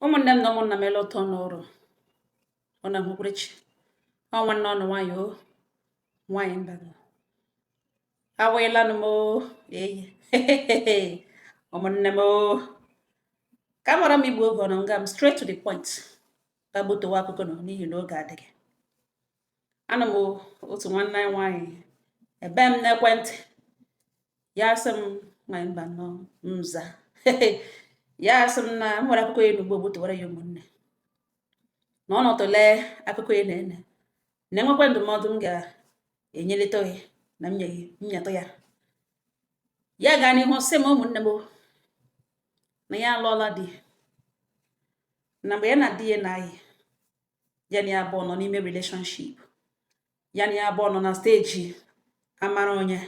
Ụmụnne m na ụmụnna m, ele ụtọ n'ụrụ ọ na hụkwurechi ọ nwanne ọnụ nwaanyị o nwaanyị mba awụghịlanụ m o. Eyi, ụmụnne m o, ka mara m igbu oge ọnọ nga m straight to the point ka gbutowa akụkọ nọ, n'ihi na oge adịghị. Ana m otu nwanne anyị nwaanyị ebe m n'ekwentị, ya sị m, "Nwaanyị mba nọ nza." Ya sị m na m nwere akụkọ ya n'ugbo gbutowara ya. Ụmụnne, na ọ nọtụlee akụkọ ya na-ene na enwekwa ndụmọdụ m ga-enyelite gị na m nye gị nyetụ ya. Ya gaa n'ihu sị m, ụmụnne m, na ya alụọla di, na mgbe ya na di ya na-ayị, ya na ya abụọ nọ n'ime relationship, ya na ya abụọ nọ na stage amara onye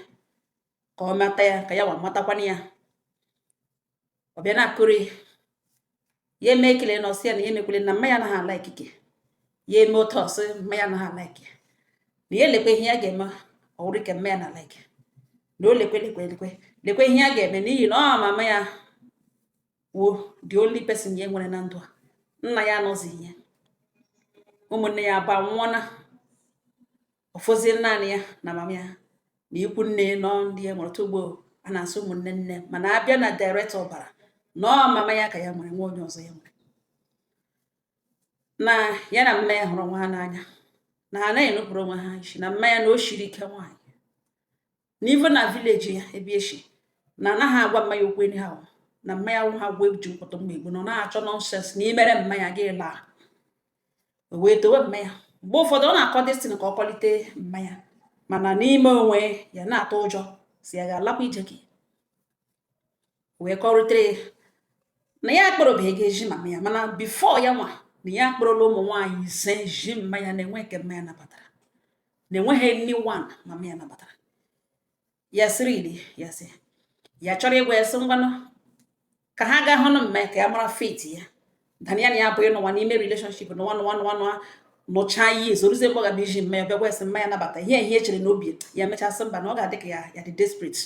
ka ọ mata ya, ka ya wa matakwana ya. Ọ bịa na-akụri ya, eme ekele na ọsị ya na ya emekwele na mmanya anaghị ala ikike ya, eme otu ọsị mmanya anaghị ala ike, na ya elekwe ihe ya ga-eme, ọ wụrụ ike mmanya na ala ike, na o lekwe lekwe lekwe lekwe ihe ya ga-eme, n'ihi na ọ mama ya wo the only person ya nwere na ndụ a. Nna ya anọzighị ya, ụmụnne ya abụọ anwụọna, ọfọzie naanị ya na mama ya na ikwu nne nọ ndị ya nwere otu ugbo a na-asị ụmụnne nne, mana abịa na direct ọbara na ọ mama ya ka ya nwere, nwa onye ọzọ ya nwere. Na ya na mma ya hụrụ onwe ha n'anya, na ha anaghị enupụrụ onwe ha isi, na mma ya na o shiri ike nwaanyị, na ife na village ya ebe eshi na anaghị agwa mma ya okwu anyhow, na mma ya ha gwa eji mkpọtụ mma egbu, na ọ na-achọ nonsense na imere mma ya gị laa. O wee towe mma ya. Mgbe ụfọdụ ọ na-akọ destin ka ọ kọlite mma ya, mana n'ime onwe ya na-atụ ụjọ si ya ga-alakwa ije gị. Wee kọrịtere ya na ya akpọrọbeghị ego eji mama ya, mana before ya nwa na ya akpọrọla ụmụ nwaanyị 5 ji mma ya, na-enwe nke mma ya nabatara, na enweghị any one mama ya nabatara. Ya sịrị iri ya sị ya chọrọ ịgwa ya, sị ngwanụ, ka ha gaa hụnụ mma ya ka ya mara fate ya dana ya na ya abụghị n'ụwa n'ime relationship n'ụwa n'ụwa n'ụwa n'ụwa nụchaa ihe ezoruzie mgbe ọ ga-abịa iji mma ya, bịa gwa ya sị mma ya nabata ihe ihe echere n'obi ya. Mechasị mba, na ọ ga-adị ka ya ya dị desperate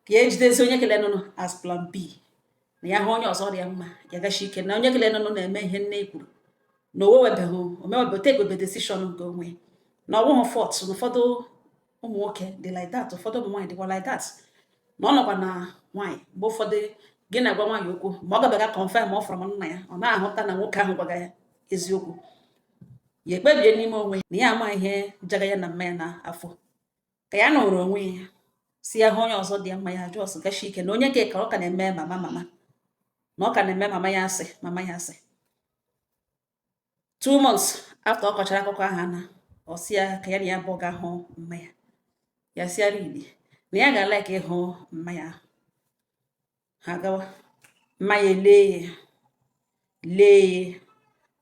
ka ya ejidezi onye kele nụnụ as plan B, na ya hụ onye ọzọ dị ya mma, ya gachi ike na onye kele nụnụ na-eme ihe nne kwuru na o webeghị omewebe tekebe decision nke onwe, na ọ bụghị fault, na ụfọdụ ụmụ nwoke dị like that, ụfọdụ ụmụ nwaanyị dịkwa like that, na ọ nọkwa na nwaanyị mgbe ụfọdụ gị na-agwa nwaanyị okwu ma ọ gabaga confirm ọ fọrọ nna ya, ọ na-ahụta na nwoke ahụ gwaga ya eziokwu. Ya ekpebie n'ime onwe na ya ama ihe jaga ya na mma ya na afọ ka ya nụrụ onwe ya, si ya hụ onye ọzọ dị ya mma, ya jụọ gachi ike na onye nke ka ọ ka na-eme mama mama, na ọ ka na-eme mama ya, asị mama ya asị. 2 months after ọ kọchara akụkọ ahụ, na ọ sị ya ka ya na ya abụọ ga hụ mma ya. Ya sị ya really, na ya ga-ala ka ịhụ mma ya. Ha gawa, mma ya elee ya lee ya,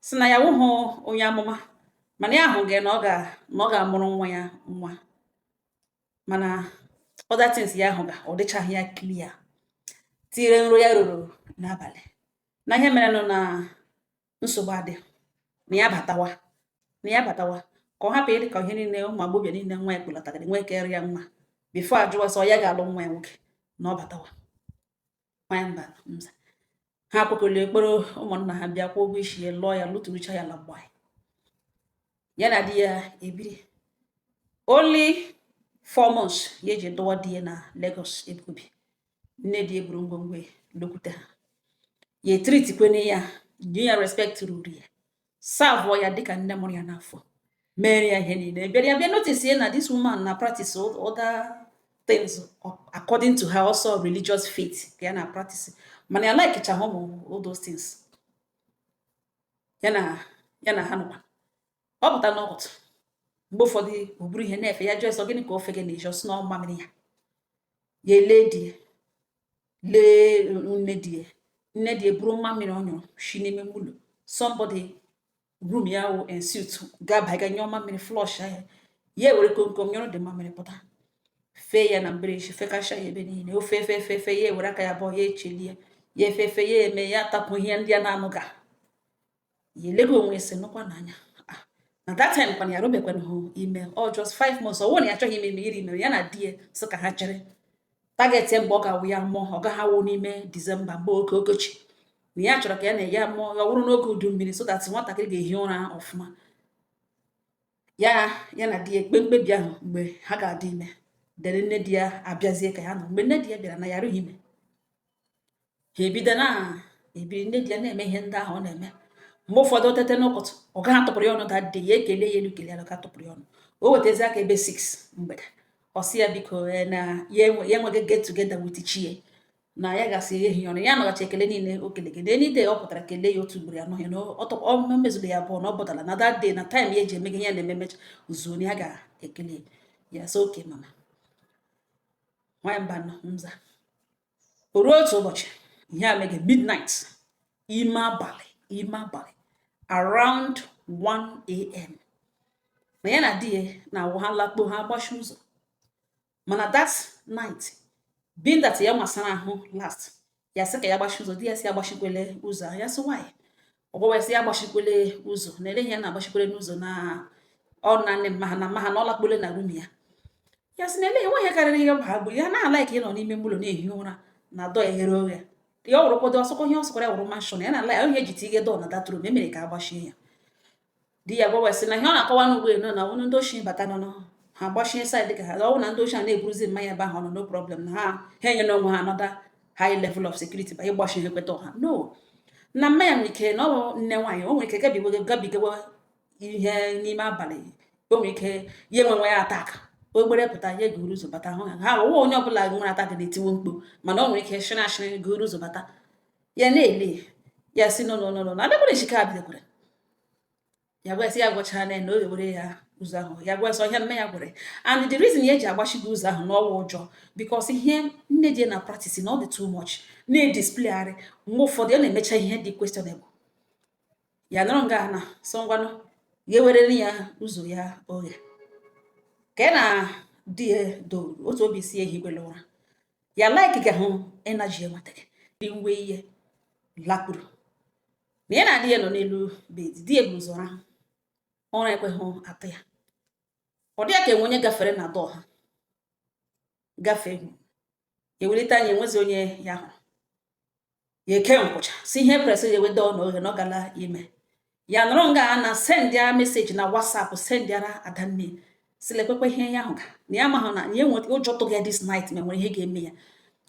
sị na ya wụhụ onye amụma, mana ya hụ gị na ọ ga-amụrụ nwa ya nwa, mana other things ya ahụ ga ọ dịchaghị ya clear, tinyere nro ya ruru n'abalị na ihe mere nụ na nsogbu adị, na ya batawa, na ya batawa ka ọ hapụ ịdị ka ihe niile ụmụ agbọghọbịa niile nwa ya kpụlatagara nwee kere ya nwa before ajụwa sọ ya ga-alụ nwa ya nwoke, na ọ batawa. Nwanyị mba nza ha kwekọrọ ekpere, ụmụnna ha bịa kwụọ ụgwọ isi ya, lụọ ya, lụtụrụcha ya la mgbe ya na di ya ebiri. Only 4 months ya eji dụwa di ya na Lagos ebe obi, nne di ya buru ngwongwo ya lokwute ha, ya etreatikwene ya, nye ya respect ruru ya, serveụọ ya dịka nne mụrụ ya n'afọ, mere ya ihe niile. Bịara ya bịa notice ya na this woman na practice other things according to her also religious faith ka ya na practice, mana ya like cha ụmụ all those things. Ya na ha nọkwa, ọ pụta n'ụtụtụ mgbe ụfọdụ o buru ihe na-efe ya, jụọ sọ gịnị ka ofe gị na-eji, ọsị na ọ mamịrị ya. Ya ele di ya, lee nne di ya, nne di ya buru mmamịrị ọ nyụrụ shi n'ime ụlọ somebody room ya wụ en suite, ga-aba nyụọ mamịrị, flush ya, ya ewere komkom nyụrụ dị mamịrị pụta, fee ya na mbere isi, fekasha ya ebe niile, ofe efe efe efe, ya ewere aka ya abụọ ya echelie ya, efe efe ya, eme ya tapụ ihe ndị a na-anụ ga ya elego onwe sị nụkwa n'anya. Na that time kwana ya arụbekwana hụ ime, ọ just 5 months. Ọ wụ na ya achọghị ime ime iri ime, ya na di ya sị ka ha chere target ya mgbe ọ ga-awụ ya mụọ, ọ gaghị awụ n'ime December mgbe oke okochi. Na ya chọrọ ka ya na ya mụọ ya wụrụ n'oge udu mmiri, so that nwatakịrị ga-ehi ụra ọfụma. Ya na di ya ekpe mkpebi ahụ mgbe ha ga-adị ime. Dere nne di ya abịazie ka ya nọ. Mgbe nne di ya bịara na ya arụghị ime, ha ebido na ebiri. Nne di ya na-eme ihe ndị ahụ ọ na-eme. Mgbe ụfọdụ o tete n'ụtụtụ, ọ gaghị atụpụrụ ya ọnụ. That day ya ekele ya elu, kele ya, ka atụpụrụ ya ọnụ. O wetazi aka ebe 6 mgbede, ọ sị ya biko, na ya enweghị get together with chie, na ya gasị ehi ọnụ. Ya nọgachi ekele niile o kele gị. Any day ọ pụtara kelee ya otu ugboro, ya anọghị na ọ mezuru ya abụọ na ọ bụtara na that day na time ya eji eme ihe ya na-eme mecha zuo na ya ga-ekele ya. So okay, mama nwanyị mba nọ nza. O ruo otu ụbọchị, ihe a mege midnight, ime abalị, ime abalị, around 1 a.m., na ya na di ya na-awụ ha lakpo, ha agbachi ụzọ. Mana that night, being that ya masara ahụ last, ya sị ka ya gbachi ụzọ. Di ya sị ya agbachikwele ụzọ ahụ. Ya sị nwaanyị ọgwawa sị ya agbachikwele ụzọ, na ele ihe ya na-agbachikwele n'ụzọ, na ọ naanị mma ha na mma ha na ọ lakpole na room ya. Ya sị na ele enweghị ihe karịrị ihe ha bụ ya na ala ka ịnọ n'ime ụlọ na-ehi ụra na dọ eghere oghe. Ya ọ wụrụkwado ọsọkwa ihe ọ sọkwara ya wụrụ mansion ya na ala ya onye eji tige dọ na that room emere ka agbachie ya. Di ya gwawa sị na ihe ọ na-akọwa n'ugbo elu na ọnụ ndị oshi bata nọ ha gbachie side ka ha ọ bụ na ndị oshi a na-eburuzi mmanya ebe ahụ ọ nọ, no problem, na ha enyere onwe ha another high level of security ba ịgbachi ha ekweta ọha no na mmanya nwere ike na ọ bụ nne nwaanyị, o nwere ike gabigawa ihe n'ime abalị, o nwere ike ya enwenwe ya attack ogbere pụta, ya eguru ụzọ bata hụ ha. Ha ọwụ onye ọbụla nwere attack na-etiwe mkpu, mana o nwere ike shịrị ashịrị guru ụzọ bata. Ya na-ele ya si no, no, no, no, na adịkwara echike a bidokwara. Ya gwa sị ya gwachara na na o were ya ụzọ ahụ. Ya gwa sọ ihe mme ya gwere, and the reason ya eji agbachigo ụzọ ahụ n'ọwa ụjọ, because ihe nne di na practice na ọ dị too much na-edisplayarị. Mgbe ụfọdụ ọ na-emecha ihe dị questionable. Ya nọrọ nga na sọ ngwanụ, ya ewerere ya ụzọ ya oghe ka ya na di ya doro otu obi si ehigwela ụra. Ya like ga hụ energy enwetaghị dị nwe ihe lakpuru na ya na di ya nọ n'elu bed. Di ya bụ ụzọ rahụ ụra, ekweghị atụ ya. Ọ dị ya ka enwe onye gafere na dọọ ha gafee hụ ewelite anya, enwezi onye ya hụrụ. Ya eke nkwụcha si ihe press ya ewedo na oge na ọ gala ime. Ya nọrọ nga na send ya message na WhatsApp, send yara adanne, si lekwekwe ihe ya hụ ga na ya amaghị na ya enwe ụjọ tụga ya this night, ma nwere ihe ga-eme ya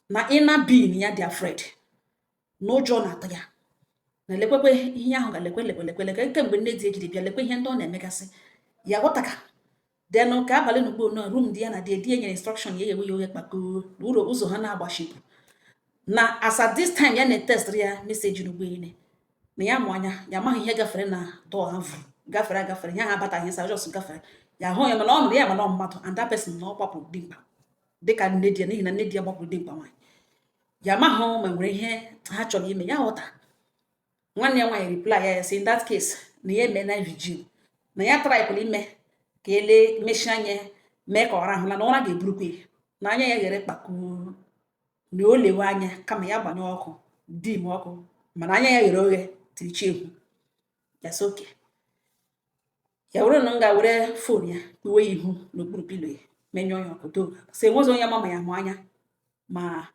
na inner being ya dị afraid, na ụjọ na-atụ ya, na lekwekwe ihe ahụ ga lekwe lekwe lekwe lekwe kemgbe nne di ejiri bịa, lekwe ihe ndị ọ na-emegasị. Ya ghọtaka denụ ka abalị n'ugbo na room dị ya na di di ya nyere instruction ya ewe ya oghe kpakoo na ụlọ ụzọ ha na-agbachipụ na as at this time ya na-etestịrị ya message n'ugbo niile na ya mụ anya, ya amaghị ihe gafere na dọọ ha vụrụ gafere agafere. Ya ha abataghị sa just gafere, ya hụ ya, mana ọ nụrụ ya, mana ọ mmadụ and that person na ọ gbapụrụ dimkpa dịka nne di ya, n'ihi na nne di ya gbapụrụ dimkpa nwaanyị. Ya amaghị ma nwere ihe ha chọrọ ime. Ya ghọta nwanne ya nwaanyị reply ya, ya sị in that case na ya eme na vigil, na ya trykwara ime ka ele mechie anya mee ka ọ rahụla, na ụra ga-eburukwa ya, na anya ya ghere kpakuo, na o lewe anya kama ya gbanye ọkụ dim ọkụ, mana anya ya ghere oghe tirichi ehu. Ya sị oke ya were na m ga were phone ya kpuwe ya ihu n'okpuru pillow ya, menyụọ ya ọkụ doo, sị enwezi onye ma ya mụ anya ma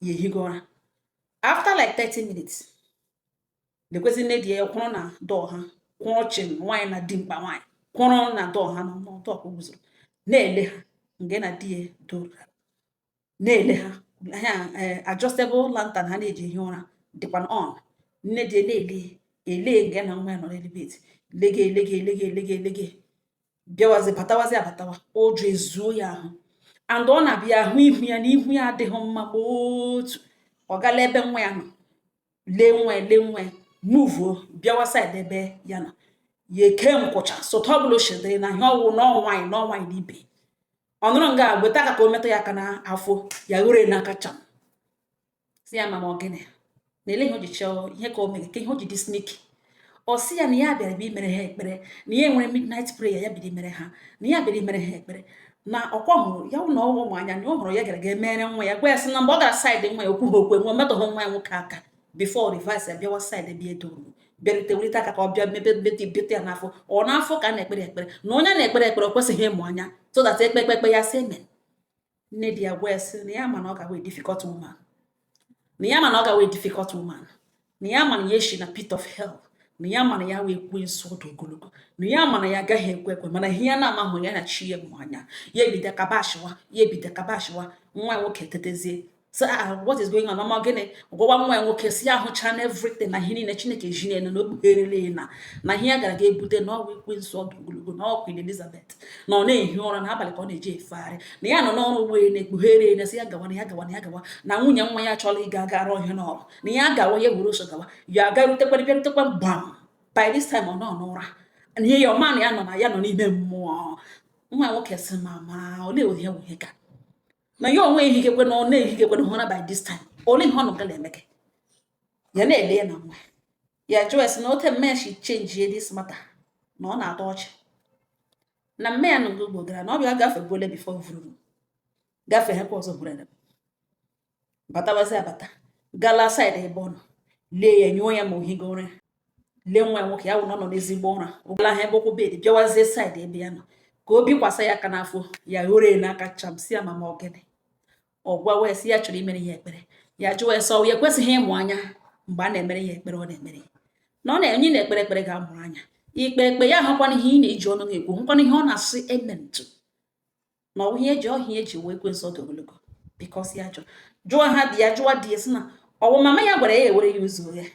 ya ehigo ụra. After like 30 minutes, lekwezi nne di ya kwụrụ na dọọ ha, kwụrụ chim nwaanyị na dimkpa nwaanyị kwụrụ na dọọ ha nọ n'ọtọ ka o guzoro na-ele ha mgbe na di ya doro na-ele ha. Ha adjustable lantern ha na-eji ehi ụra dịkwa on. Nne di ya na-ele ele nga na nwa ya nọ n'elu bed, lege elege elege elege elege, bịawazi batawazi abatawa. Ụjọ ezuo ya ahụ and ọ na-abịa ahụ ihu ya na ihu ya adịghị mma ma otu. Ọ gala ebe nwa ya nọ, lee nwa ya, lee nwa ya, muvuo bịawa side ebe ya nọ. Ya eke nkwụcha sụta ọbụla o shedịrị na ihe ọwụ n'ọnwaanyị n'ọnwaanyị na ibe ọ nụrụ nga weta aka ka o metụ ya aka n'afọ, ya were n'aka cham, si ya mama, ọ gịnị na ele ihe o ji chọọ ihe ka o mere ka ihe o ji dị sneaky? Ọ sị ya na ya bịara bịa imere ha ekpere, na ya nwere midnight prayer ya bido imere ha, na ya bịara imere ha ekpere, na ọkwa hụrụ ya na ọnwụ ụmụ anya na ọ hụrụ ya gara ga emere nwa ya. Gwa ya sị na mgbe ọ gara side nwa ya, okwu ha okwe nwa metụghị nwa ya nwoke aka before reverse ya bịawa side ebe edoro bịarute wulite aka ka ọ bịa mebe bete ya n'afọ. Ọ n'afọ ka a na-ekpere ekpere, na onye na-ekpere ekpere o kwesịghị ịmụ anya, so that ekpe ekpe ekpe ya sị amen. Nne di ya gwa ya sị na ya ma na ọ ga-wee difficult woman, na ya ma na ọ ga-wee difficult woman, Na ya ma na ya eshi na pit of hell, na ya ma na ya wee ekwensu ọdụ ogologo, na ya ma na ya agaghị ekwe ekwe, mana ihe ya na-amahụ ya na chi ya mụ anya. Ya ebido kabashiwa, ya ebido kabashiwa. Nwa ya nwoke tetezie, sị, "Ah, what is going on, mama? Gịnị?" Gwawa nwa ya nwoke si ya ahụcha na everything, na ihe niile Chineke ji na o kpugherele ya na ihe ya gara ga ebute na ọgwụ ekwensu ọdụ ogologo, na ọ Queen Elizabeth, na ọ na-ehi ụra n'abalị ka ọ na-eji efegharị, na ya nọ n'ọrụ ugbo ya na-ekpughere ya, sị ya gawa, na ya gawa, na ya gawa, na nwunye nwa ya chọrọ ịga gara ọhịa n'ọrụ, na ya gawa, ya were ụzọ gawa, ya agarutekwa, bịarutekwa gbam. By this time ọ nọ n'ụra, na ihe ya ọma na ya nọ, na ya nọ n'ime mmụọ. Nwa nwoke sị, "Mama, olee ihe wụ ihe ka na ya onwe ehigekwe na ọ na-ehigekwe na hụra by this time? Olee ihe ọ nọ gala eme gị?" Ya na-ele ya na nwa ya jụọ ya sị na ote mme ya shi change this matter, na ọ na-atọ ọchị na mme ya nọ ugbo gara na ọ bịa gafebuole before vuru gafee hekwa ọzọ buru batawazi abata gala side ebe ọ nọ, lee ya, nyụọ ya ma ohigo ụra. Lee nwa ya nwoke, ya wụ na ọ nọ n'ezigbo ụra. Ụgala ha ebe ụkwụ bed, bịawazie side ebe ya nọ ka o bikwasa ya aka n'afọ ya, ghore n'aka cham, si ya, "Mama, ogene?" Ọ gwa wee sị ya chọrọ imere ya ekpere. Ya jụọ ya sọ ya ekwesịghị ịmụ anya mgbe a na-emere ya ekpere. Ọ na-emere ya na ọ na-enye na ekpere ekpere ga-amụrụ anya ikpe ekpe ya, hụkwana ihe ị na-eji ọnụ na-ekwu, hụkwana ihe ọ na-asị amen to, na ọ ihe eji ọhịa eji wee ekwensu ọdụ ogologo. Because ya jụrụ jụọ ha di ya, jụọ di ya sị na ọwụ mama ya gwara ya ewere ya ụzọ ya,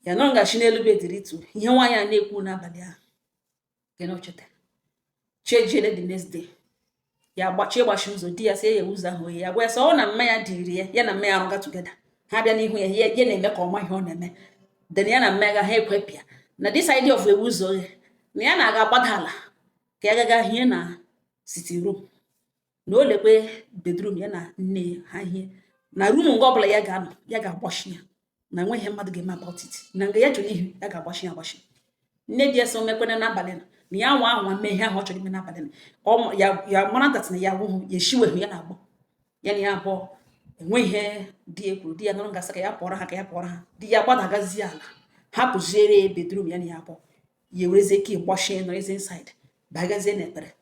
ya nọ ngachi n'elu bed ritu ihe nwaanyị a na-ekwu n'abalị ahụ. Gịnị o chetara chejiele the next day, ya gbachi ịgbachi ụzọ, di ya sị ya ụzọ ahụ oyi. Ya gwa ya sị ọ na mma ya dịrị ya, ya na mma ya arụga together, ha bịa n'ihu ya, ya na-eme ka ọma ihe ọ na-eme. Then ya na mma ya ha ekwepịa na this idea of ewu ụzọ ya, na ya na-aga agbada ala ka ya gaga hie na sitting room, na o lekwe bedroom ya na nne ha hie na room, nga ọbụla ya ga-anọ ya ga-agbachi ya, na enweghị mmadụ ga-eme about it, na nga ya chọrọ ihu ya ga-agbachi ya agbachi. Nne di ya sị omekwene n'abalị na ya nwa anwa mee ihe ahụ ọ chọrọ ime n'abalị na ya, ya mara that na ya awụhụ ya eshiweghị ya na agbọ ya na ya abụọ enwe ihe di ya kwuru. Di ya nọrọ ngasị ka ya pụọrọ ha, ka ya pụọrọ ha. Di ya gbadagazie ala, hapụziere ya bedroom ya na ya abụọ, ya ewerezie ike gbachie, nọrọzie inside, bagazie n'ekpere.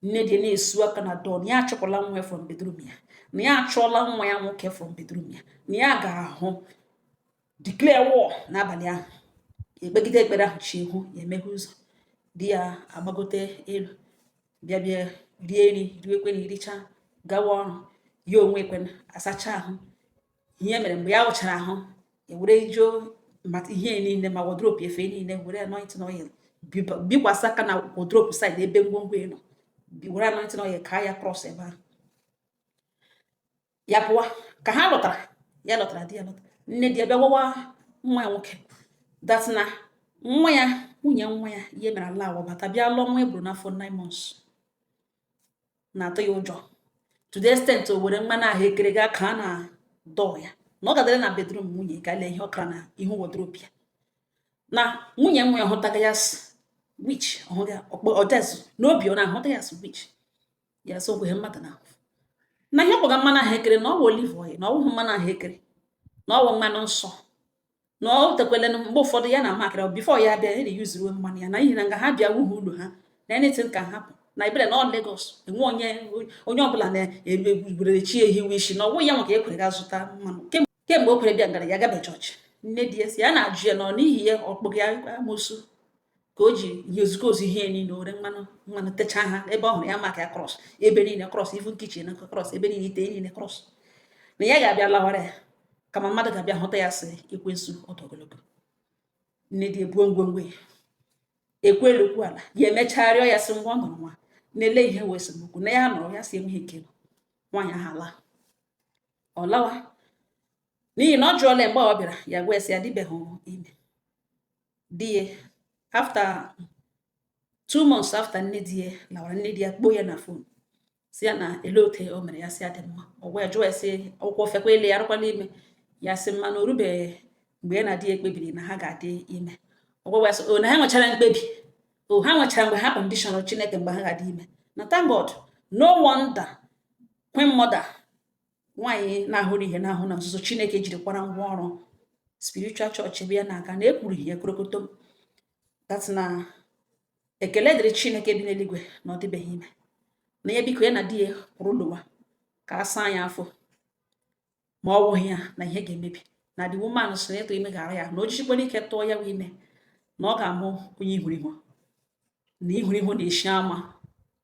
Nne di na-esu aka na door na ya achụpụla nwa ya from bedroom ya, na ya achụọla nwa ya nwoke from bedroom ya, na ya ga-ahụ declare war n'abalị ahụ. Ekpegide ekpere ahụ, chi ihu ya emeghe ụzọ, di ya agbagote elu, bịa bịa rie nri, riekwe na ericha, gawa ọrụ ya. Onwe ekwe asacha ahụ. Ihe mere mgbe ya wụchara ahụ, ewere juo mata ihe niile ma wardrobe, efe niile, were anointing oil bikwasị aka na wardrobe side ebe ngwongwo ya nọ, were anointing oil kaa ya cross ebe ahụ. Ya pụwa. Ka ha lọtara, ya lọtara, di ya lọtara, nne di ya bịa gwawa nwa ya nwoke that na nwa ya, nwunye nwa ya, ihe mere ala awa bata bịa lụọ nwa eburu n'afọ 9 months na-atụ ya ụjọ to the extent o were mmanụ ahụekere gaa ka na door ya, na ọ gadara na bedroom nwunye ka lee ihe ọkara na ihu wardrobe ya, na nwunye nwa ya hụtaga ya witch, ọhụga ọdezụ n'obi, ọ na-ahụta ya witch. Ya sị okweghị mmadụ na na ihe ọkpọga mmanụ ahụekere, na ọ bụ olive oil, na ọ bụghị mmanụ ahụekere, na ọ bụ mmanụ nsọ, na ọ tekwele mgbe ụfọdụ ya na amakịrị before ya bịa, ya na-eyuzuruo mmanụ ya, na n'ihi na nga ha bịa wuhu ụlọ ha na anything ka hapụ na ebere na ọ Lagos enwe onye onye ọbụla na-egwere chi ehiwe isi, na ọwụ ya nwa ka e kwere ga zụta mmanụ kemgbe o kwere bịa ngara ya gabe chọọchị. Nne di ya si ya na-ajụ ya na ọ n'ihi ya ọkpụgị ya amosu ka o ji ihe ozugbo ozu ihe niile ore mmanụ mmanụ techaa ha ebe ọ hụrụ ya maka ya cross ebe niile, cross even kitchen, cross ebe niile, ite niile cross, na ya ga-abịa lawara ya kama mmadụ ga-abịa hụta ya sị ekwensu ọdụ ogologo. Nne di ebuo ngwongwo ya ekwu elu kwu ala. Ya emechaa rịọ ya sị ngwa ọ nụrụ nwa na-ele ihe wee esemokwu na ya nụrụ ya si enweghị ike nwaanyị ahụ ala ọ lawa, n'ihi na ọ jụọla mgbe ọ bịara ya gwa ya sị ya adịbeghị ime. Di ya after 2 months after nne di ya lawara, nne di ya kpoo ya na phone, si ya na ele ote o mere. Ya sị ya dị mma. Ọ gwa ya, jụọ ya sị akwụkwọ fekwa ele ya arụkwala ime. Ya sị mma na o rubeghị mgbe ya na di ya ekpebiri na ha ga-adị ime. Ọ gwa ya sị o na ha nwechara mkpebi, o ha nwechara mgbe ha condition Chineke mgbe ha ga-adị ime, na thank God, no wonder queen mother, nwaanyị na-ahụrụ ihe na-ahụ na nzuzo, Chineke jirikwara ngwa ọrụ spiritual church ebe ya na-aga na ekwuru ihe korokotom that na ekele dịrị Chineke bi n'eluigwe na ọ dịbeghị ime, na ya biko ya na di ya kwụrụ lụwa ka a saa ya afọ, ma ọ wụghị ya na ihe ga-emebi, na Na the woman sị na ịtụ ime ga-ara ya, na o jichikwara ike tụọ ya ime, na ọ ga-amụ onye ihurihu, na ihurihu na-eshi ama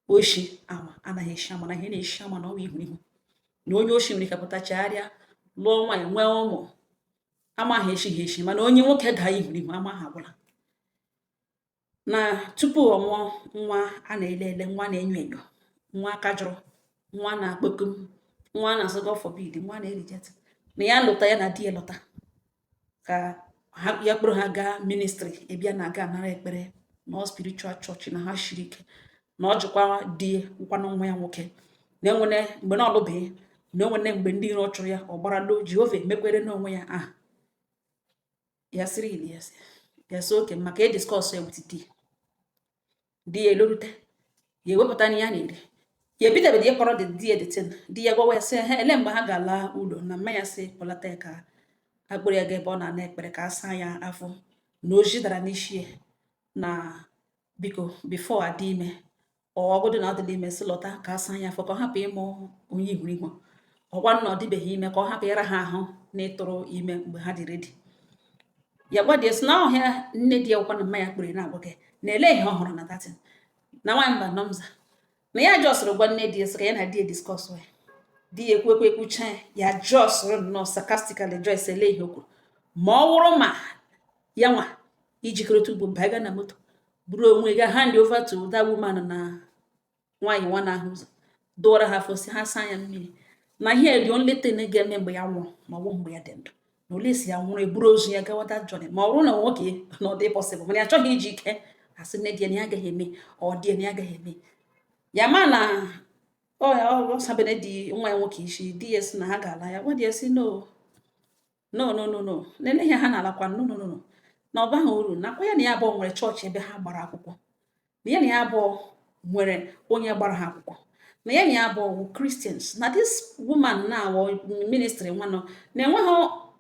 oshi ama anaghị eshi ama, na ihe na-eshi ama na ọ bụ ihurihu, na onye oshi nwere ike pụta chegharịa, lụọ nwaanyị, nwee ụmụ, amaghị eshi ha eshi, mana onye nwoke daa ihurihu, ama ha agwụla. Na tupu ọ mụọ nwa a na-ele ele, nwa na-enyo enyo, nwa aka jụrụ, nwa na-akpọkum, nwa na-asị God forbid, nwa na-ereject, na ya lụta, ya na di ya lọta, ka ha ya kpụrụ ha gaa ministry ebe ya na-aga anara ekpere na spiritual church, na ha shiri ike, na ọ jụkwa di nkwanụ nwa ya nwoke, na enwene mgbe na ọlụbeghị, na enwene mgbe ndị iro chụrụ ya, ọ gbara lo Jehova emekwere n'onwe ya aha ya sịrị ili ya ya sị oke maka e discuss ya with di. Di ya elorute, ya ewepụta na ya na-eri, ya ebidobeghị ịkọrọ di ya the thing. Di ya gwawa ya sị ha ele mgbe ha ga-ala ụlọ, na mma ya sị kpọlata ya ka akpụrụ ya ga ebe ọ na-ana ekpere ka a saa ya afọ, na oji dara n'isi ya, na biko, before adị ime, ọgụdụ na ọ dịla ime, sị lọta ka a saa ya afọ ka ọ hapụ ịmụ onye ihuru ihu, ọgwa na ọ dịbeghị ime, ka ọ hapụ ịra ha ahụ na ịtụrụ ime mgbe ha dị ready. Ya gwa di ya sị na ọhịa nne di ya gwakwa na mma ya kpere na-agwa gị na ele ihe ọ hụrụ na datin na nwamba nọmza, na ya jọsịrị gwa nne di ya sị ka ya na di ya discuss ya. Di ya ekwu ekwu ekwucha ya, ya jọsịrị nnọọ sarcastically Joyce ele ihe o kwuru, ma ọ wụrụ ma ya nwa ijikọrịta ugbo baga na moto buru onwe ga hand over to that woman na nwaanyị nwa na-ahụ ụzọ dụọrọ ha afọ, si ha saa ya mmiri, na ihe the only thing ga-eme mgbe ya nwụrụ, ma ọ bụ mgbe ya dị ndụ, na ole si ya nwụrụ eburu ozu ya gawa that journey, ma ọ bụrụ na nwoke na ọ dị possible, mana ya achọghị iji ike asị nne di ya na ya agaghị eme, ọ dị ya na ya agaghị eme ya, ma na ọ ya ọ sabene di nwa ya nwoke isi. Di ya sị na ha ga-ala, ya gwa di ya sị no, no, no, no, no, nele ihe ha na-alakwa, no, no, no, no, na ọ baghị uru, nakwa ya na ya abụọ nwere chọọchị ebe ha gbara akwụkwọ, na ya na ya abụọ nwere onye gbara ha akwụkwọ, na ya na ya abụọ wụ Christians, na this woman na-awọ ministry nwanọ na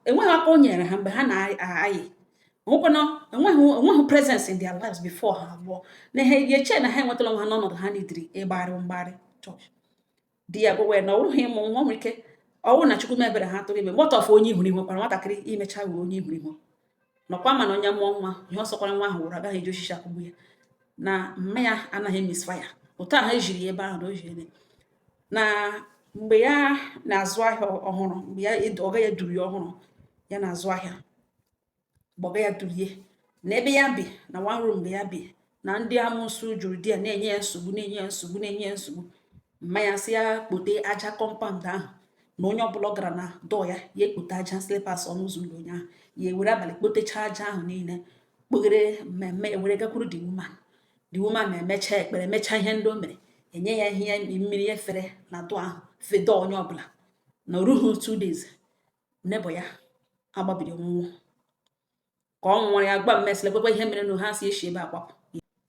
enweghị aka o nyere ha mgbe ha na-ayị nwekwana, enweghị presence in their lives before ha abụọ, na ha eche na ha enwetala onwe ha n'ọnọdụ ha nidiri ịgbagharị mgbagharị chọọchị. Di ya gwawa ya na ọ bụghị ịmụ nwa nwere ike ọ bụrụ na Chukwu mebere ha tụrụ ime mgbọtọfụ onye ihuru ihu kwara nwatakịrị imecha wee onye ihuru ihu nọkwa, mana onye mụọ nwa, ihe ọ sọkwara nwa ahụ wụrụ, agaghị eji osisi akụgbu ya, na mma ya anaghị misfire otu ahụ ejiri ya ebe ahụ na o jiri na mgbe ya na-azụ ahịa ọhụrụ, mgbe ya ọga ya duru ya ọhụrụ, ya na-azụ ahịa, mgbe ọga ya durie na ebe ya bi na one room, mgbe ya bi na ndị amụsụ juru di ya, na-enye ya nsogbu, na-enye ya nsogbu, na-enye ya nsogbu, mma ya sị ya kpote aja compound ahụ, na onye ọbụla ọ gara na dọọ ya, ya ekpote aja slippers ọnụ ụzọ ụlọ onye ahụ, ya ewere abalị kpotechaa aja ahụ niile kpoghere mmemme, ewere gakwuru the woman. The woman na-emecha ekpere, mechaa ihe ndị o mere, enye ya ihe mmiri efere na dọọ ahụ fedo onye ọbụla, na orughị 2 days nebo ya agbabiri nwụọ. Ka ọ nwụrụ, ya gba mmesịrị ekwekwa ihe mere na ha si eshi ebe akwapụ,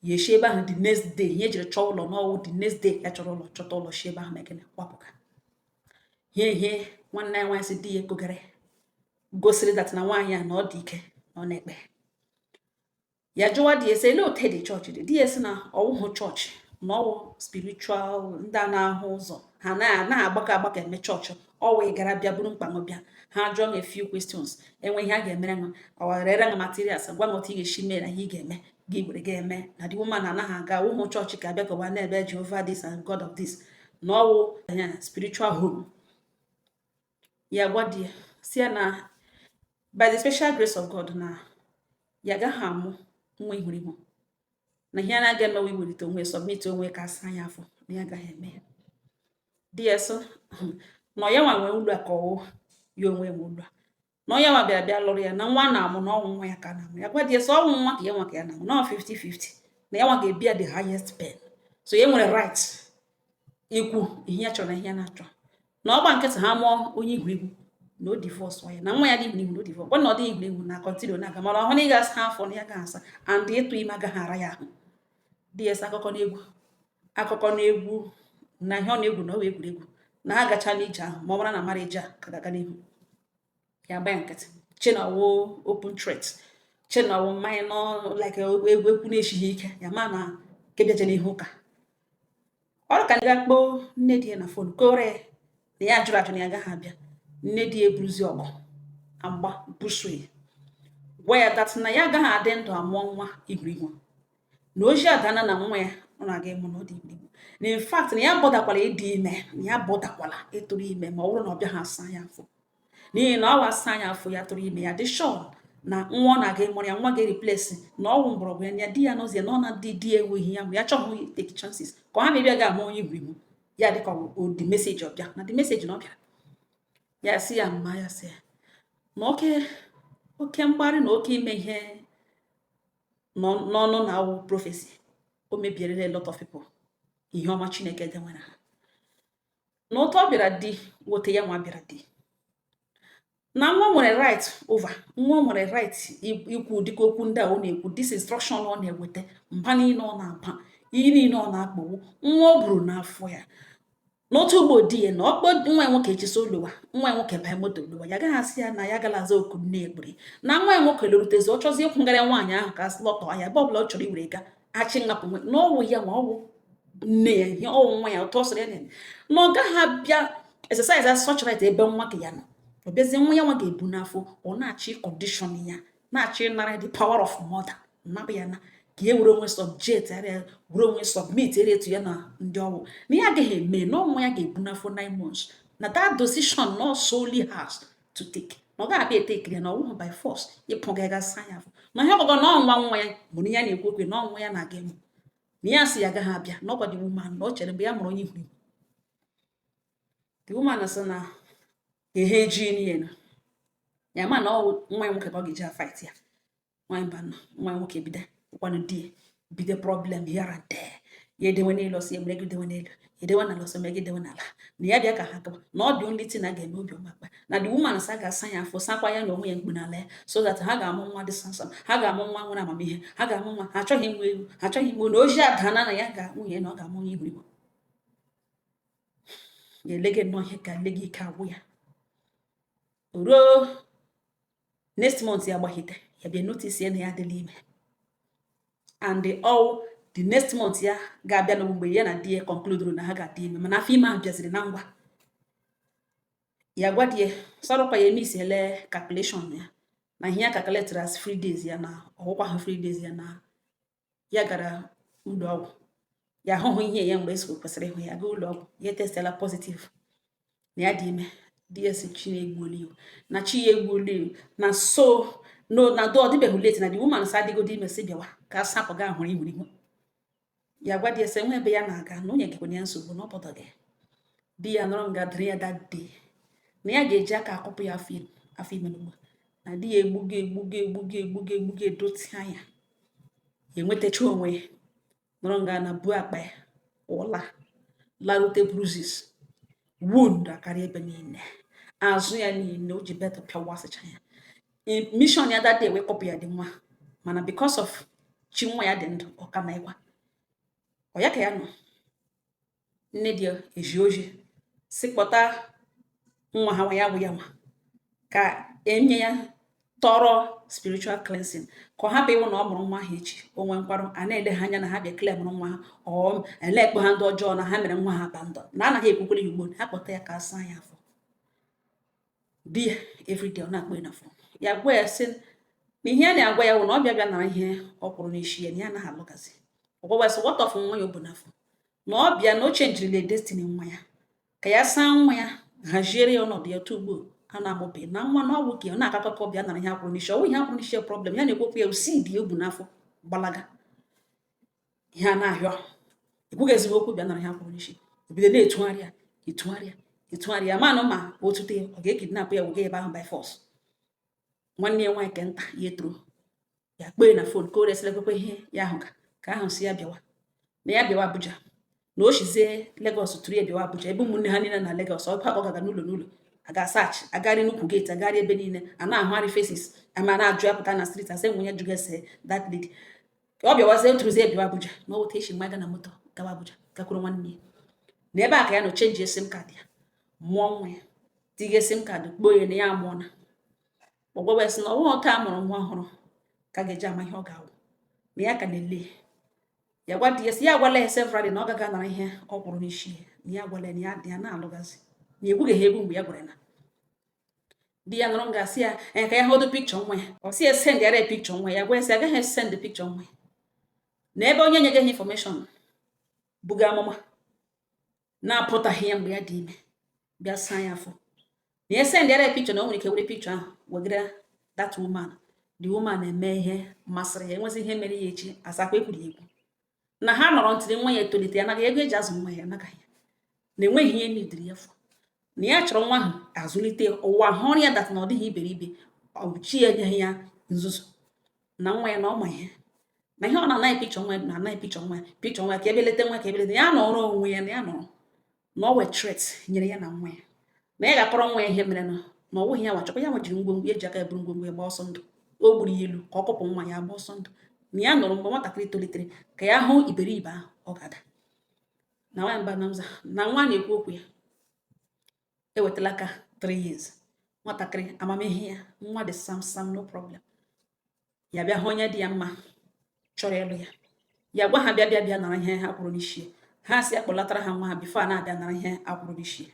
ya eshi ebe ahụ the next day. Ihe ejiri chọọ ụlọ n'ọwụ the next day ya chọrọ ụlọ, chọta ụlọ, shi ebe ahụ mekene kwapụga. Ihe nwanne ya nwaanyị si di ya ekogara gosiri that na nwaanyị a na ọ dị ike na ọ na-ekpe. Ya jụwa di ya sị ele otu dị chọọchị dị. Di ya sị na ọwụhụ chọọchị, na ọwụ spiritual, ndị a na-ahụ ụzọ ha na-agbakọ agbakọ eme chọọchị, ọwụ ị gara bịa buru mkpa bịa, ha jụọ m a few questions, enwe ihe a ga-emere ṅụ, ọ rere ṅụ materials, gwa m otu ị ga-esi mee na ihe ị ga-eme gị were ga-eme. Na the woman anaghị aga wụhụ chọọchị ka abịa kọwa na-ebe Jehovah this and God of this, na ọwụ ya spiritual home. Ya gwa di ya si ya na by the special grace of God na ya agaghị amụ nwa ihuru ihu, na ihe a na-aga emewe iwelite onwe, submit onwe ka asa ya afọ, na ya agaghị eme ya. Di ya sị na ya nwa nwee ụlọ a ka ọwụ ya onwe nwe ụlọ a, na onye nwa bịara bịa lụrụ ya, na nwa na-amụ na ọnwụ nwa ya ka na-amụ. Ya gwa di ya sị ọnwụ nwa ka ya nwa ka ya na-amụ na 50-50, na ya nwa ga-ebia the highest pain, so ya nwere right ikwu ihe ya chọrọ na ihe ya na-achọ, na ọgba nkịtị ha mụọ onye ihu ihu na o divorce ya, na nwa ya dị ihu ihu na o divorce gwa na ọ dị ihu ihu na continue na-aga, mana ọhụ na ị ga-asa afọ na ya ga-asa and ịtụ ime agaghị ara ya ahụ. Di ya sị akụkọ n'egwu, akụkọ n'egwu, na ihe ọ na-egwu na ọ bụ egwuregwu, na ha gacha n'ije ahụ, ma ọ bụrụ na marriage a ka ga-aga n'ihu. Ya gba ya nkịtị, che na ọwụ open threat, che na ọwụ mmanya nọ like egwu ekwu na-esighị ike ya, ma na nke bịaje n'ihu ụka ọrụ ka ndị ga-akpọ nne di ya na phone kore na ya jụrụ ajụ na ya agaghị abịa. Nne di ya eburuzi ọgụ Agba buso ya, gwa ya that na ya agaghị adị ndụ amụọ nwa ihu ihu, na oji adana na nwa ya ọ na-aga ịmụ na ọ dị ihu ihu, na in fact na ya bọdakwala ịdị ime, na ya bọdakwala ịtụrụ ime ma ọ bụrụ na ọ bịaghị asa ya afọ, n'ihi na ọ wa asa ya afọ, ya tụrụ ime, ya dị sure na nwa ọ na-aga ịmụrụ ya, nwa ga-replace na ọwụ mgbọrọgwụ ya, na ya di ya nọzie na ọ na di di enweghị ya, ya chọghị take chances ka ọ ha mebia ga-amụ onye ihu ihu ya. Dịka o the message ọbịa na the message na ọ bịara, ya sị ya mma, ya sị ya na oke oke mgbarị na oke ime ihe n'ọnụ na awụ prophecy, o mebierela a lot of people ihe ọma Chineke denwere ha. Na ụtọ ọ bịara di wote ya, nwa bịara di na nwa nwere right over nwa, nwere right ikwu dịka okwu ndị a ọ na-ekwu, this instruction ọ na-eweta, mba niile ọ na-aba, iyi niile ọ na-akpọwu nwa o buru n'afọ ya. N'otu ugbo di ya na ọkpọ nwa ya nwoke echisa oluwa, nwa ya nwoke banye moto luwa, ya agaghị asị ya na ya gala aza oku nne ekpere na nwa ya nwoke lorutezi, ọ chọzie ịkwụgara nwaanyị ahụ ka asị lọtọ ya ebe ọbụla ọ chọrọ iwere ga achị ngapụ nwe na ọwụ ya nwa, ọwụ nne ya, ihe ọwụ nwa ya ụtọ sịrị ya na na ọ gaghị abịa exercise as such right ebe nwa ka ya nọ. Ọ bịazie, nwa ya nwa ga-ebu n'afọ, ọ na-achị condition ya, na-achọ ịnara the power of mother, nnapụ ya na ka e were onwe subject area, were onwe submit area to ya na ndị ọwụ na ya agaghị eme na ọnwa ya ga-ebu n'afọ 9 months, na that decision not solely has to take, na ọ ga-abịa etekiri ya na ọwụhụ by force ịpụ ga ga sa ya afọ, na ihe ọgọgọ na ọnwa nwa ya mụrụ ya na-ekwu okwu na ọnwa ya na-aga ịmụ, na ya sị ya agaghị abịa, na ọkwa the woman na o chere mgbe ya mụrụ onye ihu ihu. The woman sị na ehe eji n'ihe na ya ma na ọ nwa ya nwoke ka ọ ga-eji afight ya. Nwaanyị mba nọ, nwa ya nwoke bido kwanụ di ya bido problem here and there, ya edewe n'elu ọsọ, ya mere gị dewe n'elu, ya edewe n'ala ọsọ, mere gị dewe n'ala, na ya bịa ka ha gawa, na ọ dị only thing a ga-eme obiọma akpa na the woman sa ga-asa ya afọ, sakwa ya na onwe ya mkpu n'ala ya, so that ha ga-amụ nwa dị samsam, ha ga-amụ nwa nwere amamihe, ha ga-amụ nwa ha achọghị inwe ewu, ha achọghị inwe na oji adana na ya ga nwunye na ọ ga-amụ onye ihu ihu. Ya elege nnọọ ihe ka lege ike agwụ ya. Ruo next month ya gbahite, ya bịa notice ya na ya adịla ime, and the all the next month ya ga-abịa na mgbe ya na di ya conclude na ha ga-adị ime, mana afọ ime ahụ bịaziri na ngwa. Ya gwa di ya sọrọkwa ya eme isi ele calculation ya na ihe ya calculated as free days ya na ọgwụkwa ha free days ya, na ya gara ụlọ ọgwụ, ya ahụhụ ihe ya mgbe esi kwesịrị ịhụ ya gaa ụlọ ọgwụ, ya testela positive na ya dị ime. Di ya si chi na-egbuola iwu, na chi ya egbuola iwu, na so no na do ọ dịbeghị late, na the woman sa adịgodo ime, si bịawa ka a sapụ ga hụrụ ihu ihu. Ya gwa di ya sị nwe ebe ya na-aga na onye gekwana ya nsogbu na ọ bọdọghị. Di ya nọrọ nga dịrị ya that day na ya ga-eji aka akọpụ ya afọ ime n'ugbo, na di ya egbugo egbugo egbugo egbugo egbugo edotia ya, ya enwetacha onwe ya, nọrọ nga na bu akpa ya ụla larute, bruises, wound akarị ebe niile, azụ ya niile o ji betụ pịawasịcha ya. Mission ya that day wee kọpụ ya dị nwa, mana because of chi nwa ya dị ndụ, ọ ka na ịkwa ọ ya ka ya nọ. Nne di eji oji si kpọta nwa ha nwa ya bụ ya nwa ka enye ya tọrọ spiritual cleansing, ka ọ hapụ ịwụ na ọ mụrụ nwa ahụ echi o nwee nkwarụ a na-ele ha anya na ha bịa claim nwa ha, ọ ele-ekpe ha ndị ọjọọ na ha mere nwa ha abandon, na anaghị ekwukwere ya ugbo. Ha kpọta ya ka a saa ya afọ. Di ya everyday ọ na-akpọ ya na phone, ya gwa ya sị na ihe a na-agwa ya wụ na ọ bịa bịa nara ihe ọ kwụrụ n'isi ya, na ya anaghị alụgazi. Ọgwagwa sị what of nwa ya o bu n'afọ, na ọ bịa na o chenjirile destiny nwa ya, ka ya saa nwa ya, haziere ya ọnọdụ ya ugbo a na-amụbeghị na nwa na ọgwụ ka ọ na-akakọ ka ọ bịa nara ihe akwụrụ n'isi. Ọwụ ihe akwụrụ n'isi problem ya na-ekwekwu ya seed ya o bu n'afọ gbalaga ihe a na-ahịọ ekwughị ezigbo okwu, bịa nara ihe akwụrụ n'isi, ebido na-etugharị ya, etugharị ya, etugharị ya, manụ ma otute ya ọ ga-ekidnap ya, wega ebe ahụ by force. Nwanne ya nwaanyị ke nta ya etoro ya kpee na phone ka o resịrị ekwekwe ihe ya ahụ ka ahụ si ya bịawa, na ya bịawa Abuja, na o shizie Lagos tụrụ ya bịawa Abuja, ebe ụmụnne ha niile na Lagos. Ọ ọ gaga n'ụlọ n'ụlọ, aga search, agagharị n'ukwu gate, agagharị ebe niile a na-ahụgharị faces ama na-ajụ ya pụta na street, asị nwe onye jụga ese that lady, ka ọ bịawazie tụrụzie bịawa Abuja, na ọ weta echi mmaga na moto gawa Abuja, gakwuru nwanne ya na ebe a ka ya nọ change SIM card ya, mụọ nwa ya, tige SIM card, kpoo ya na ya amụọna. Ọgwagwa sị na ọnwa ọta a mụrụ nwa ọhụrụ ka ga-eji ama ihe ọ ga-awụ, na ya ka na-ele ya. Gwa di ya sị ya agwala ya severally na ọ gaga nara ihe ọ kwụrụ n'isi ya, na ya agwala ya na ya ya na-alụgazi, na ekwughị egwu mgbe ya gwara na Di ya nọrọ nga asị ya ee ka ya hụdụ picture nwa ya. Ọ sị ya send yara ya picture nwa ya. Gwa ya sị agaghị send picture nwa ya na ebe onye nyegaghị information buga amụma na-apụtaghị ya mgbe ya dị ime bịa saa ya afọ, na ya send yara ya picture, na o nwere ike were picture ahụ wegara that woman, the woman eme ihe masịrị ya, enwezi ihe mere ya echi asakwa ekwuru ya ekwu. Na ha nọrọ ntịrị nwa ya etolite, ya anaghị ego eji azụ nwa ya, anaghị ya na enweghị ihe nidiri ya fọ, na ya chọrọ nwa ahụ azụlite ụwa hụrụ ya, that na ọ dịghị iberibe, ọ bụ chi ya enyeghị ya nzuzu na nwa ya na ọ ma ihe, na ihe ọ na-anaghị picture nwa ya, na-anaghị picture nwa ya, picture nwa ya ka ebelete nwa, ka ebelete ya nọrọ onwe ya, na ya nọrọ na ọ wee threat nyere ya na nwa ya, na ya ga-akọrọ nwa ya ihe mere na ọ wụghị ya nwachọkwa ya nwajiri ngwongwo ya, eji aka ya buru ngwongwo ya gba ọsọ ndụ. O gburu ya ilu ka ọ kọpụ nwa ya gba ọsọ ndụ, na ya nọrọ mgbe nwatakịrị tolitere ka ya hụ iberibe ahụ ọ ga-ada. Na nwaanyị mba na nza na nwa na-ekwu okwu ya ewetala aka 3 years, nwatakịrị amamihe ya, nwa dị sam sam, no problem. Ya bịa hụ onye dị ya mma chọrọ ịlụ ya, ya gwa ha bịa bịa bịa nara ihe ha kwuru n'isi. Ha si akpọlatara ha nwa ha before a na-abịa nara ihe akwụrụ n'isi.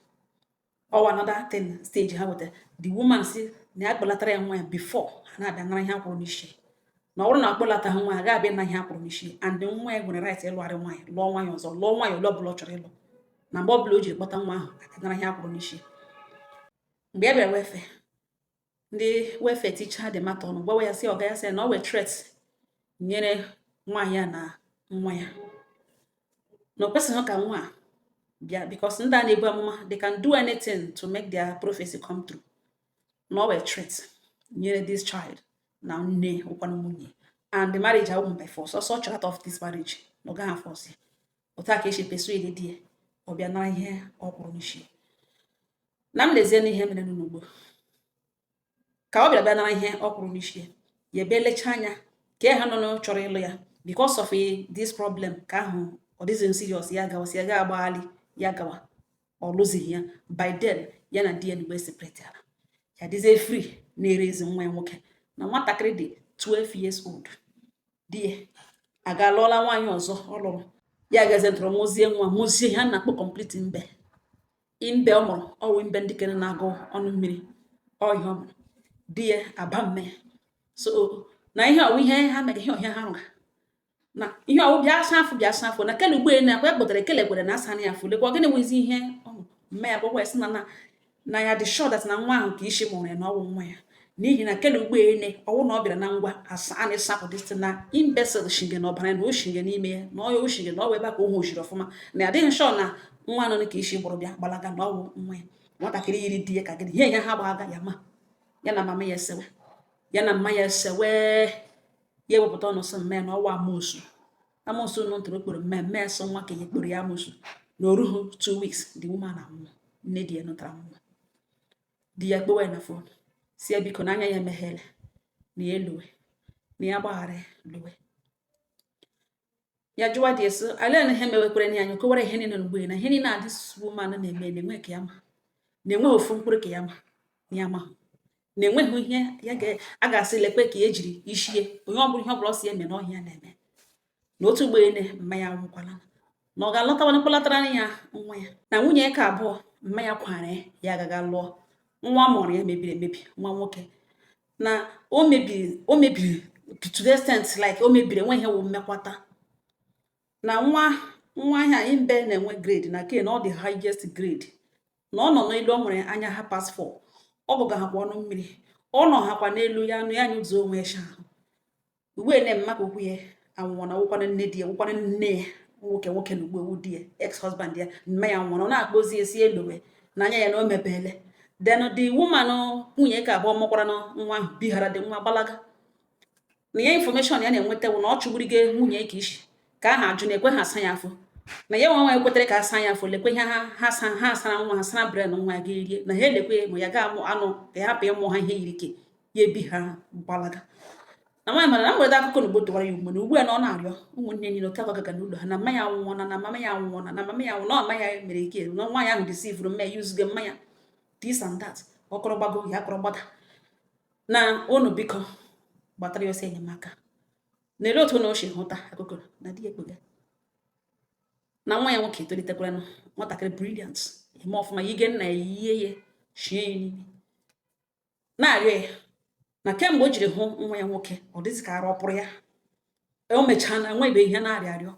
Ọwa another thing stage ha wetara, the woman si na ya kpọlatara ya nwa ya before ha na-abịa nara ihe akwụrụ n'isi, na ọ bụrụ na akpọlata ha nwa ya ga-abịa na ihe akwụrụ n'isi, and nwa ya nwere right ịlụgharị nwaanyị, lụọ nwaanyị ọzọ, lụọ nwaanyị ole ọbụla ọ chọrọ ịlụ, na mgbe ọbụla o jiri kpọta nwa ahụ abịa nara ihe akwụrụ n'isi. Mgbe ya bịara welfare, ndị welfare tichaa the matter ọnụ, gwawa ya sị ọga ya sị na ọ wee threat nyere nwaanyị a na nwa ya, na o kwesịghị ka nwa a bịa, because ndị a na-ebu amụma, they can do anything to make their prophecy come true, na ọ wee threat nyere this child na nne ụkwanụ nwunye, and the marriage awụghị by force, ọsọ chọrọ out of this marriage na ọ gaghị force ya. Otu a ka esi persuade di ya, ọ bịa nara ihe ọ kwụrụ n'isi. Na m lezie n'ihe mere n'ugbo ka ọ bịara bịa nara ihe ọ kwụrụ n'isi ya, ya ebe lechaa anya ka ha nọ chọrọ ịlụ ya because of this problem, ka ahụ ọ dịghị serious, ya gawa, si ya ga agbaghalị ya gawa, ọ lụzighị ya. By then ya na di ya mgbe separate ala, ya dịzie free na-ere ezi nwa ya nwoke na nwatakịrị dị 12 years old. Di ya aga lụọla nwaanyị ọzọ ọ lụrụ, ya gazie ntọrọ mụzie nwa, mụzie ihe a na-akpọ complete mbe mbe ọ mụrụ, ọwụ mbe ndị kere na-agụ ọnụ mmiri ọ ihe ọ mụrụ. Di ya aba mme so na ihe ọwụ ihe ha mere, ihe ọhịa ha rụga na ihe ọwụ bịa asa afọ, bịa asa afọ na kele ugbo na akwa kpụtara ekele kwere na asa ya afọ. Lekwa gịnị nwezi ihe ọ mme ya gwakwa ya sị na ya dị sure that na nwa ahụ ka isi mụrụ ya, na ọwụ nwa ya, n'ihi na kele ugbo ene ọwụ na ọ bịara na ngwa asa a na-esapụ this na imbecile shinge na ọbara ya na o shinge n'ime ya, na ọya o shinge na ọwụ ebe a ka o hụchiri ọfụma, na ya adịghị sure na nwa nọ ka isi gbụrụ bịa gbalaga, na ọwụ nwa ya. Nwatakịrị yiri di ya ka gịnị ihe ihe ha gbagha ya, ma ya na mama ya esewe, ya na mma ya esewe, ya ewepụta ọnụ sị mme na ọwa amoosu, amoosu nọ ntụrụ okporo mme mme sọ nwa ka ya kporo ya amoosu. Na oruhu 2 weeks, the woman anwụọ. Nne di ya nụtara nwa, di ya kpowe na phone si ya biko n'anya ya emeghele, na ya eluwe, na ya gbaghara ya luwe. Ya jụwa di eso ala na ihe mewekwere ya anya, kowara ihe niile n'ugbo ya, na ihe niile a this woman na-eme na-enwe ka ya ma na-enweghị ofu mkpụrụ ka ya ma na ya ma na-enweghị ihe ya a ga-asị lekwe ka ejiri ishie onye ọbụla ihe ọbụla ọ si eme na ọhịa na-eme na otu ugbo ene mmanya anwụkwala, na ọ ga-alọtawana kpọlatara ya nwa ya na nwunye ya ka abụọ. Mmanya kwara ya, ya agaga lụọ nwa mụrụ ya mebiri emebi, nwa nwoke na o mebiri, o mebiri to the extent like o mebiri enwe ihe wụ mmekwata na nwa nwa ahịa imbe na-enwe grade na ke na ọ dị highest grade, na ọ nọ n'elu, ọ nwere anya ha pass 4, ọ gụgahakwa ọnụ mmiri, ọ nọ hakwa n'elu ya anụ ya anyụzuo onwe ya ahụ. Ugbu a na-eme ka okwu ya anwụọ na wụkwana nne di ya, wụkwana nne ya nwoke nwoke na ugbu ewu di ya, ex husband ya, mma ya nwụrụ, ọ na-akpọzi esi elowe n'anya ya na o mepeele. Then the woman, nwunye ka abụọ mụkwara na nwa ahụ bighara dị nwa gbalaga, na ya information ya na-enweta bụ na ọ chụgburigo nwunye ka isi ka aha ajụ na ekwe ha asa ya afọ, na ya nwa nwa ekwetere ka asa ya afọ. Lekwe ihe ha ha sa ha sara nwa, ha sara brain nwa ya ga-erie, na ha elekwe ma ya ga-amụ anụ ka ya hapụ ịmụ ha ihe yiri ke ya ebi ha gbalaga. Na nwaanyị mara na mwere akụkọ na ugbo tụwara ya ugbo na ugbu a na ọ na-arịọ ụmụnne niile otu akọ gaga n'ụlọ ha, na mma ya anwụọna, na mama ya anwụọna, na mama ya anwụ, na ọma ya mere ike na nwaanyị ahụ deceivuru mma ya, yuzuge mma ya, this and that, ọkọrọ gbago ya akọrọ gbada, na unu biko gbatara ya ọsọ enyemaka. Na ele otu na o si hụta akụkọ na di ya ekpega na nwa ya nwoke etolitekwara nwatakịrị brilliant, eme ọfụma, yige nna ya, yie ya shie ya n'ime. Na-arịọ ya na kemgbe o jiri hụ nwa ya nwoke, ọ dịzị ka arụ ọ pụrụ ya. O mechaa na enwebeghị ihe na-arịọ arịọ.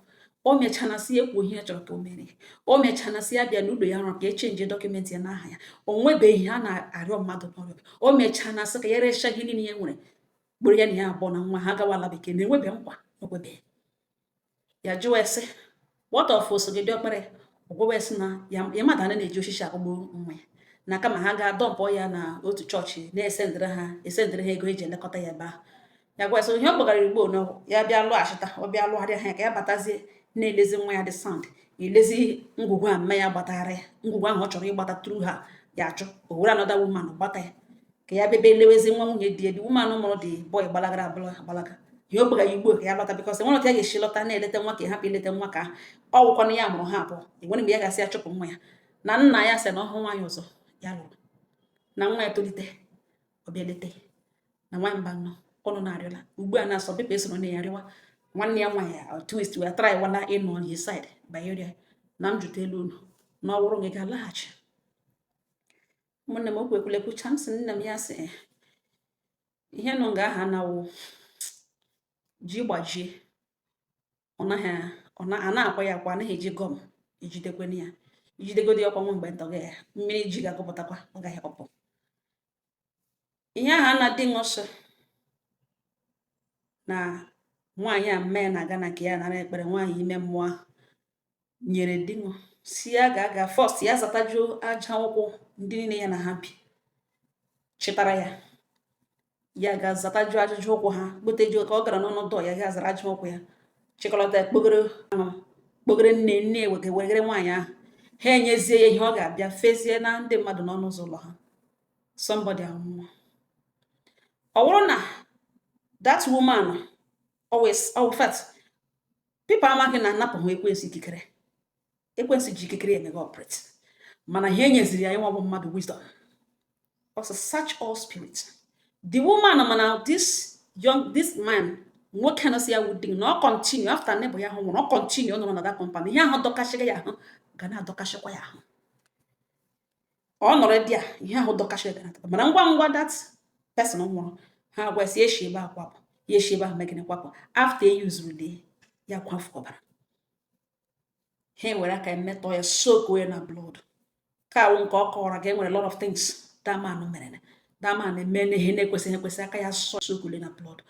O mechaa na sị ya ekwu ihe ya chọrọ ka o mere ya. O mechaa na sị ya bịa n'ụlọ ya rụrụ ka e change document ya n'aha ya. O nwebeghị ihe a na-arịọ mmadụ n'ọrịa. O mechaa na sị ka ya resha ihe niile ya nwere, kpụrụ ya na ya abụọ na nwa ha gawa ala bekee, na-enwebe nkwa okwebeghị. Ya jụwa sị, what of osogị diọkpara ya? Ọgwụwa sị na ya ya mmadụ ana na-eji osisi akụgbu nwa ya, na kama ha ga-adumpụ ya na otu chọọchị na-esendịrị ha esendịrị ha ego eji elekọta ya ebe ahụ. Ya gwa sị ihe ọ kpọgara igbo na ya bịa lụghachita, ọ bịa lụgharịa ha, ka ya batazie na-elezi nwa ya dị sound, elezi ngwugwu a mma ya gbatara ya, ngwugwu ahụ ọ chọrọ ịgbata tru ha ya achọ o were another woman gbata ya, ka ya bebe elewezi nwa nwunye di ya. Dị woman mụrụ dị boy gbalagara abụla agbalaga. Ihe o kpegara igbo ka ya lọta, because enwere otu ya ga-esi lọta na-eleta nwa ka ya hapụ ileta nwa, ka ọ wụkwanụ ya mụrụ ha abụọ. Enwere mgbe ya ga-asị ya chụpụ nwa ya, na nna ya sị na ọhụ nwaanyị ọzọ ya lụrụ, na nwa ya tolite, ọ bịa lete na nwa mba nọ ọnụ na-arịọla ugbu a na-asọ pepa esoro na ya rịwa nwanne ya nwaanyị twist wee try wala ịnọ on his side banyere na m jute elu unu na ọ bụrụ na ị ga-alaghachi. Ụmụnne m, okwu ekwule kwucha, m sị nne m, ya sị ihe nụ nga aha na-awụ ji gbajie, ọ naghị ọ na a na-akwa ya akwa, anaghị eji gum ejidekweni ya, ijidegodi ọkwa nwa mgbe ntọ ya mmiri ji ga-agụpụtakwa, ọ gaghị ọpụ. Ihe ahụ na di ṅụsị na nwaanyị a mme na-aga na nke ya nara ekpere nwaanyị ime mmụọ ahụ nyere di ṅụ si ya ga-aga first, ya zatajuo aja ụkwụ ndị niile ya na ha bi chịtara ya, ya ga-azatajuo ajụjụ ụkwụ ha kpotejuo. Ka ọ gara n'ọnụ dọ ya ga zara aja ụkwụ ya, chịkọlọta ya, kpogoro kpogoro nne nne wege wegere nwaanyị ahụ. Ha enyezie ya ihe ọ ga-abịa fezie na ndị mmadụ n'ọnụ ụzọ ụlọ ha. Somebody anwụọ. Ọ bụrụ na that woman always, oh, in fact, people amaghị na anapụghị ekwensu ikikere. Ekwensu ji ikikere emega operate, mana ihe enyeziri ya ịnwa bụ mmadụ wisdom also search all spirits. The woman, mana this young, this man, nwoke nọ si ya wụ di na ọ continue after neighbor ya ahụ nwụrụ, ọ continue ọ nọrọ na that compound. Ihe ahụ dọkashịga ya ahụ ga na-adọkashịkwa ya ahụ. Ọ nọrọ dị a, ihe ahụ dọkashịga ga na, mana ngwa ngwa that person nwụrụ, ha gwa si eshi ebe a kwapụ, ya eshi ebe ahụ megịnị kwapụ. After e yuzuru lee ya kwafu ọbara, ha ewere aka emetọ ya, soak ya na blood ka awụ nke ọ kọwara ga enwere lot of things that man mere. That man eme na ihe na-ekwesịghị ekwesị, aka ya sọ soakule na blood.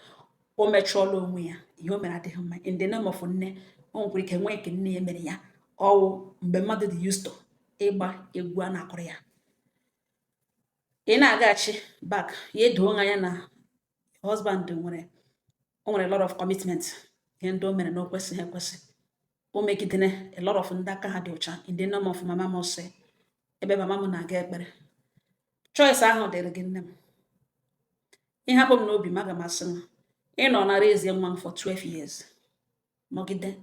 O mechụọla onwe ya. Ihe o mere adịghị mma. In the name of nne, o nwekwara ike nwee nke nne ya mere ya. Ọwụ mgbe mmadụ dị used to ịgba egwu a na-akụrụ ya, ị na-agaghachi back, ya edoo anya na husband nwere, o nwere a lot of commitment. Ihe ndị o mere na o kwesịghị ekwesị, o megidere a lot of ndị aka ha dị ọcha in the name of mama m. Sị ebe mama m na-aga ekpere, choice ahụ dịrị gị, nne m. Ịhapụ m n'obi m, aga m asị m ịnọ na raise nwa m for 12 years, nọgide.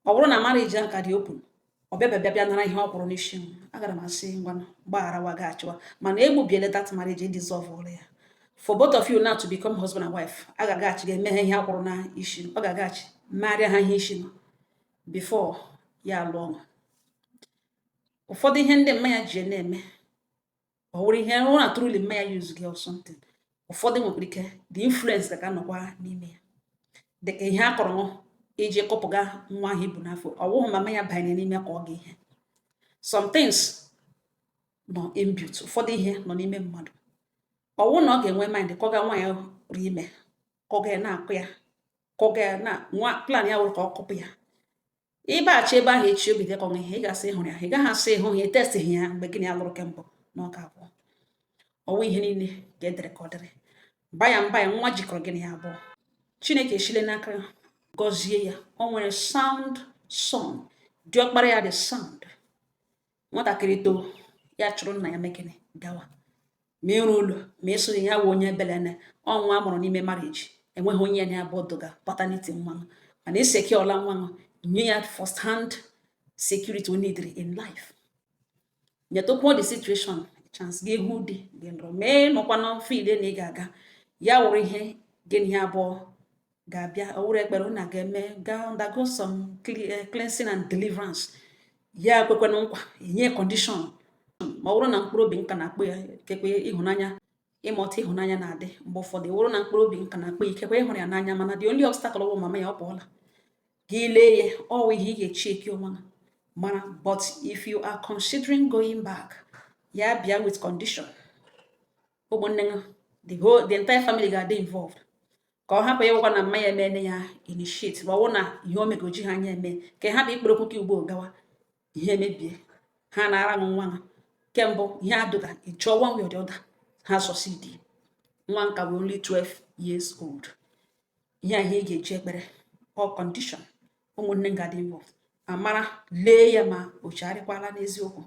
Ọ bụrụ na marriage ahụ ka dị open, ọ bịa bịa bịa nara ihe ọ kwụrụ n'isi m, agara m asị ngwa, gbagharawa, gaghachiwa. Mana egbubiele that marriage, dissolve ụlọ ya for both of you now to become husband and wife. A ga-agaghachi ga-eme ha ihe a kwụrụ na isi, ọ ga-agaghachi megharịa ha ihe isi before ya alụọ ọṅụ. Ụfọdụ ihe ndị mmanya ji na-eme, ọ wụrụ ihe ọ na truly mmanya use gị or something. Ụfọdụ nwekwara ike the influence ka nọkwa n'ime ya, dịka ihe a kọrọ iji kọpụga nwa ahụ ibu n'afọ. Ọ wụghị mama ya banye n'ime ka ọ ga ihe. Some things nọ inbuilt, ụfọdụ ihe nọ n'ime mmadụ. Ọ wụ na ọ ga-enwe mind ka ọ ga nwa ya rụ ime, ka ọ ga na-akụ ya, ka ọ ga na nwa plan ya wụrụ ka ọ kọpụ ya. Ịbaghachi ebe ahụ echi, obi dịkọ ihe ị ga-asị ịhụrụ ya, ị gaghị asị ịhụ ya, testighị ya mgbe gị na ya lụrụ kembụ na ọ ga-abụ ọwụ ihe niile ka edere ka ọ dịrị mba ya mba ya. Nwa jikọrọ gị na ya abụọ, Chineke eshile n'aka gọzie ya. O nwere sound son, diọkpara ya dị sound. Nwatakịrị too, ya chụrụ nna ya mekene gawa ma ịrụ ụlọ ma ịsụghị ya wụ onye belene. Ọnwa a mụrụ n'ime marriage, enweghị onye ya na abụọ doga paternity nwa, mana esekiọla nwa, nye ya first hand security o needed in life. Nyetụkwuo the situation chance gị hụ di gị nụrụ mee nọkwa field na ị ga-aga ya wụrụ ihe gị na ihe abụọ ga-abịa. Ọ wụrụ ekpere unu ga-eme, ga undergo some cleansing and deliverance. Ya ekwekwana nkwa enye condition, ma ọ bụrụ na mkpụrụ obi nka na-akpụ ya kekwe ịhụnanya. Ịmụta ịhụnanya na-adị mgbe ụfọdụ wụrụ na mkpụrụ obi nka na-akpa ikekwe ịhụrụ ya n'anya, mana the only obstacle bụ mama ya. Ọ pụọla, gị lee ya, ọ wụ ihe ị ga-echi eke onwe gị mara. But if you are considering going back, ya bịa with condition ụmụnne gị, the entire family ga-adị involved, ka ọ hapụ ịwụkwa na mma ya emene ya initiate, ma ọ wụ na ihe o megoji ha anya eme, ka ị hapụ ikpere okwu ka ugbo gawa, ihe emebie, ha na-ara nwa ha kembụ, ihe adụga ịchọọ one way or the other ha succeed. Nwa nka bụ only 12 years old. Ihe a ihe ị ga-eji ekpere all condition ụmụnne m ga-adị involved, amara lee ya ma o chegharịkwala n'eziokwu.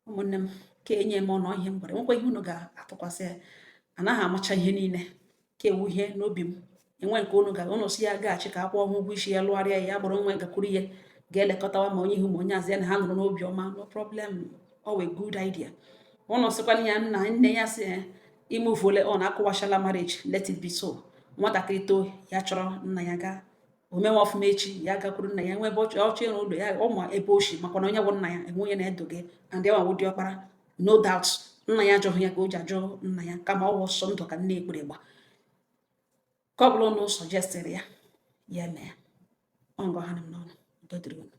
Ụmụnne m, ka enye m ọnụ ihe m gwara, nwekwa ihe unu ga-atụkwasị ya. Anaghị amacha ihe niile ka ewu ihe n'obi m enwe nke unu ga unu si ya gaghachi, ka akwụọ ụgwọ isi ya, lụgharịa ya, ya gbụrụ nwa, gakwuru ihe ga-elekọtawa ma onye ihu ma onye azụ ya na ha nụrụ n'obi ọma, no problem, ọ wee good idea. Ụnụ sịkwana ya nna nne ya si imuvuole ọ na-akụwachala marriage, let it be so. Nwatakịrị too, ya chọrọ nna ya gaa omenwe ọfụma, echi ya gakwuru nna ya, nwe ebe ọchọ ịrụ ụlọ ya, ụmụ ebe oshi makwa na onye bụ nna ya enwe onye na-edo gị and ya nwawo diọkpara. No doubt nna ya ajụghị ya ka o ji ajụ nna ya, kama ọ wụ ọsọ ndụ ka nne ekpere gba ka ọ bụla ụnụ suggestịrị ya, ya mee ọ ngọ ha m n'ọnụ. Udo dịrị unu.